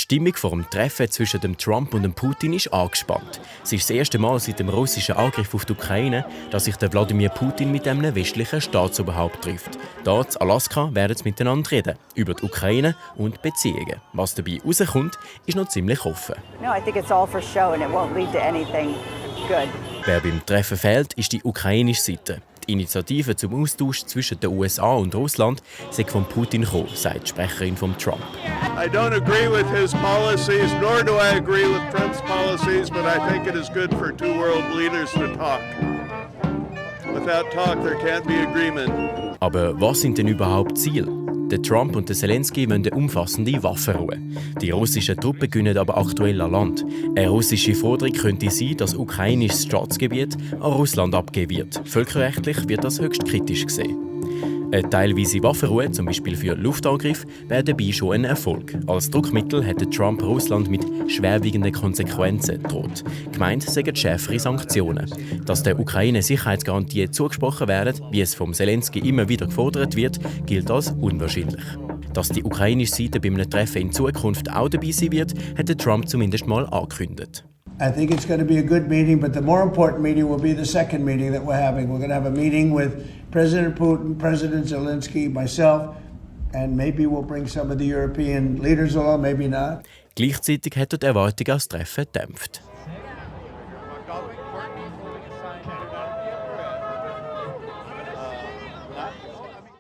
Stimmung vor dem Treffen zwischen dem Trump und dem Putin ist angespannt. Es ist das erste Mal seit dem russischen Angriff auf die Ukraine, dass sich der Wladimir Putin mit einem westlichen Staatsoberhaupt trifft. Hier in Alaska werden sie miteinander reden, über die Ukraine und Beziehungen. Was dabei rauskommt, ist noch ziemlich offen. No, I think it's all for show and it won't lead to anything good. Wer beim Treffen fehlt, ist die ukrainische Seite. Die Initiative zum Austausch zwischen den USA und Russland sei von Putin gekommen, sagt die Sprecherin von Trump. I don't agree with his policies, nor do I agree with Trump's policies, but I think it is good for two world leaders to talk. Without talk, there can't be agreement. Aber was sind denn überhaupt Ziele? Der Trump und der Zelensky wollen eine umfassende Waffenruhe. Die russischen Truppen gewinnen aber aktuell an Land. Eine russische Forderung könnte sein, dass ukrainisches Staatsgebiet an Russland abgegeben wird. Völkerrechtlich wird das höchst kritisch gesehen. Eine teilweise Waffenruhe, zum Beispiel für Luftangriff, wäre dabei schon ein Erfolg. Als Druckmittel hätte Trump Russland mit schwerwiegenden Konsequenzen gedroht. Gemeint seien schärfere Sanktionen. Dass der Ukraine Sicherheitsgarantien zugesprochen werden, wie es vom Zelensky immer wieder gefordert wird, gilt als unwahrscheinlich. Dass die ukrainische Seite bei einem Treffen in Zukunft auch dabei sein wird, hätte Trump zumindest mal angekündigt. I think it's going to be a good meeting, but the more important meeting will be the second meeting that we're having. We're going to have a meeting with President Putin, President Zelensky, myself, and maybe we'll bring some of the European leaders along, maybe not. Gleichzeitig hat die Erwartung als Treffen gedämpft.